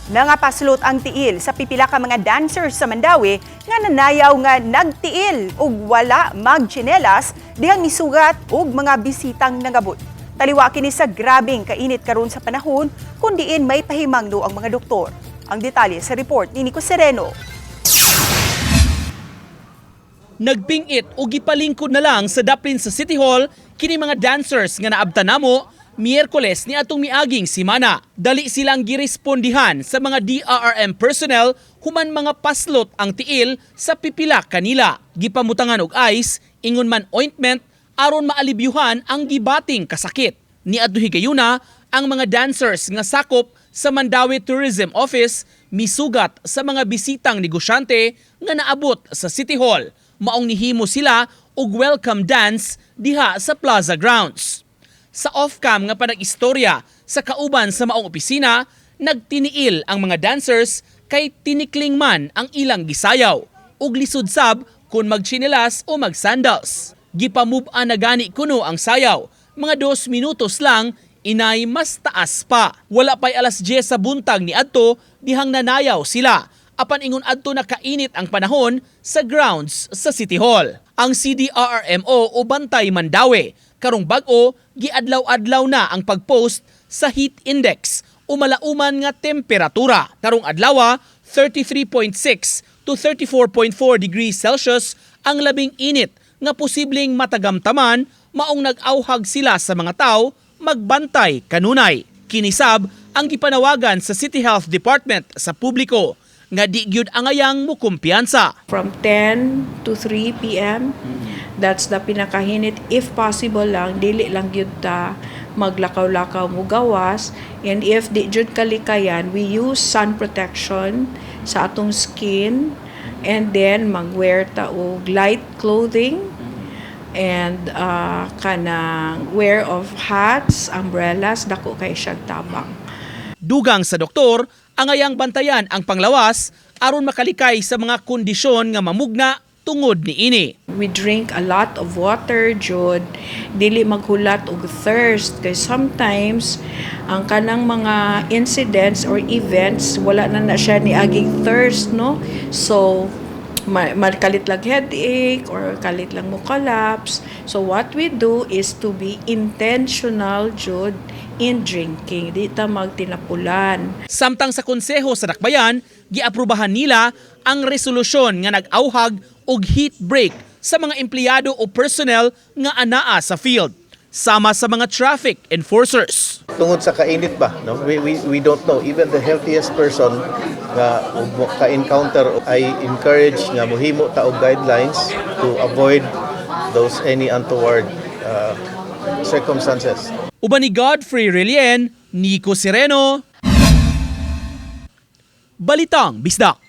Nangapaslot ang tiil sa pipila ka mga dancers sa Mandaue nga nanayaw nga nagtiil ug wala magtsinelas dihang misugat og mga bisitang nangabot. Taliwa kini sa grabeng kainit karon sa panahon kung diin may pahimangno ang mga doktor. Ang detalye sa report ni Nico Sereno. Nagpingit o gipalingkod na lang sa daplin sa City Hall kini mga dancers nga naabtan namo Miyerkules ni atong miaging simana. Dali silang girespondihan sa mga DRRM personnel human mga paslot ang tiil sa pipila kanila. Gipamutangan og ice, ingon man ointment aron maalibyuhan ang gibating kasakit. Ni adto higayuna, ang mga dancers nga sakop sa Mandaue Tourism Office misugat sa mga bisitang negosyante nga naabot sa City Hall. Maong nihimo sila og welcome dance diha sa Plaza Grounds. Sa off-cam nga panag-istorya sa kauban sa maong opisina, nagtiniil ang mga dancers kay tinikling man ang ilang gisayaw ug lisod sab kung magtsinelas o magsandals. Gipamub-an na gani kuno ang sayaw. Mga 2 minutos lang, inay mas taas pa. Wala pa'y alas 10 sa buntag ni adto dihang nanayaw sila. Apan ingon adto na kainit ang panahon sa grounds sa City Hall. Ang CDRRMO o Bantay Mandaue, karong bag-o giadlaw-adlaw na ang pag-post sa heat index o malauman nga temperatura. Karong adlaw, 33.6 to 34.4 degrees Celsius ang labing init nga posibleng matagamtaman, maong nag-auhag sila sa mga tao magbantay kanunay. Kini sab ang gipanawagan sa City Health Department sa publiko nga di gyud angayang mukumpiyansa. From 10 to 3 p.m. That's the pinakahinit. If possible lang, dili lang gyud ta maglakaw-lakaw mo gawas. And if di jud kalikayan, we use sun protection sa atong skin and then mag-wear ta og light clothing and kanang wear of hats, umbrellas, dako kay siyang tabang. Dugang sa doktor, angayang bantayan ang panglawas aron makalikay sa mga kondisyon nga mamugna tungod niini. We drink a lot of water jud, dili maghulat og thirst kay sometimes ang kanang mga incidents or events, wala na na siya ni aging thirst, no? So kalit lang headache or kalit lang mo collapse. So what we do is to be intentional jud in drinking, di ta magtinapulan. Samtang sa konseho sa Dakbayan, giaprubahan nila ang resolusyon nga nag-auhag og heat break sa mga empleyado o personnel nga anaa sa field, sama sa mga traffic enforcers. Tungod sa kainit ba, no? We don't know. Even the healthiest person nga ug mo ka-encounter, I encourage nga mohimo ta og guidelines to avoid those any untoward circumstances. Uban ni Godfrey Relien, Nico Sereno, Balitang Bisdak.